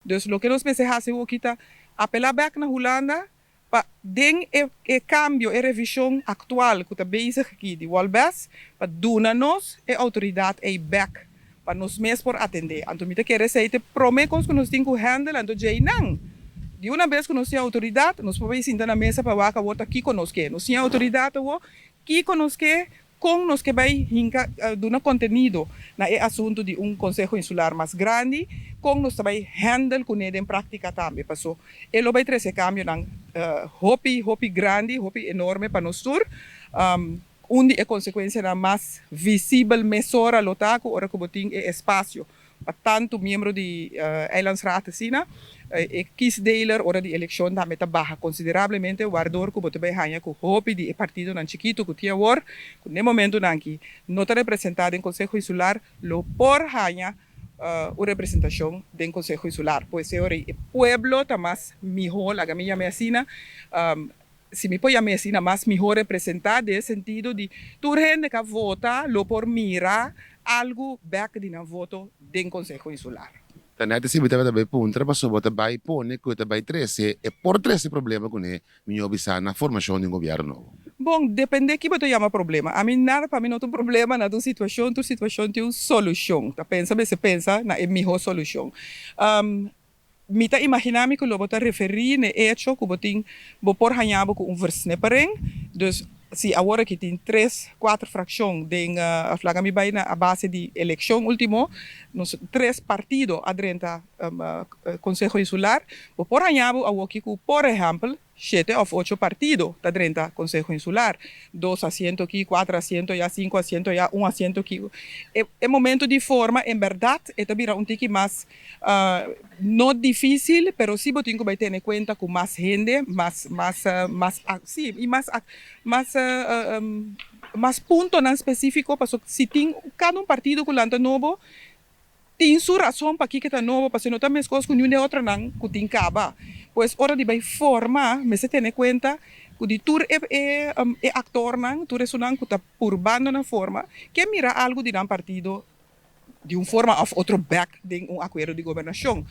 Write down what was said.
Dus loke nos mester hasi aki ta apelá bèk na Hulanda pa den e kambio, e revishon aktual ku ta bezig aki di Wolbes, pa duna nos e outoridat ei bèk pa nos mes por atendé. Anto mi ta kere esei ta e promé kos ku nos tin ku handle, anto djeinan di una bes ku nos tin outoridat, nos por bai sinta na mesa pa wak awor ta kiko nos ke. Nos tin outoridat awor, kiko nos ke, kon nos ke bai hinka, duna kontenido na e asuntu di un konseho insular mas grandi, kon nos ta bai handle kuné den práktika tambe, paso e lo bai trese kambionan hopi hopi grandi, hopi enorme pa nos tur. Un di e konsekuensianan mas visibel mesora lo ta ku ora ku bo tin e espasio pa tantu miembro di Eilandsraad asina, e kiesdeler ora di elekshon tambe ta baha konsiderablemente, wardor ku bo ta bai haña ku hopi di e partidonan chikitu ku tin awor, ku n'e momentunan aki no ta representá den Konseho Insular, lo por haña un representashon den Konseho Insular. Pues e ora ei e pueblo ta mas mihó, laga mi yam'é asina, si mi por yam'é asina, mas mihó representá den e sentido di tur hende ku a vota lo por mira algu bèk di nan voto den Konseho Insular. Ta nèt esei mi tabata bai puntra, pasobra bo ta bai pone ku e ta bai trese, e por trese problema kuné, mihó bisá, na formashon di un gobièrnu nobo. Bon, dependé ki bo ta yama problema. Ami nada pa mi no ta un problema, na ta un situashon, tur situashon tin un solushon. Ta pensa mester pensa na e mihó solushon. Mi ta imaginá mi ku lo bo ta referí n'e echo ku bo tin, bo por haña bo ku un versnippering. Dus si awor aki tin tres, kuater frakshon den, òf laga mi bai na a base di elekshon último, nos tres partido a drenta Konseho Insular, bo por haña bo awoki ku por ehèmpel shete òf ocho partido ta drenta Konseho Insular, dos asiento aki, kuater asiento aya, sinku asiento aya, un asiento aki. E momento di forma en bèrdat e ta bira un tiki mas no difísil, pero sí bo tin ku bai tene kuenta ku mas hende, mas mas mas sí i mas mas mas puntonan spesífiko, pasobra si tin kada un partido ku lanta nobo tin su rason pakiko ta nobo, pasobra no ta meskos ku niun di e otronan ku tin kaba. Pues ora di bai forma mester tene kuenta ku di tur e e aktornan, tur esunnan ku ta purbando na forma, ke mira algu di nan partido di un forma òf otro bèk den un akuerdo di gobernashon.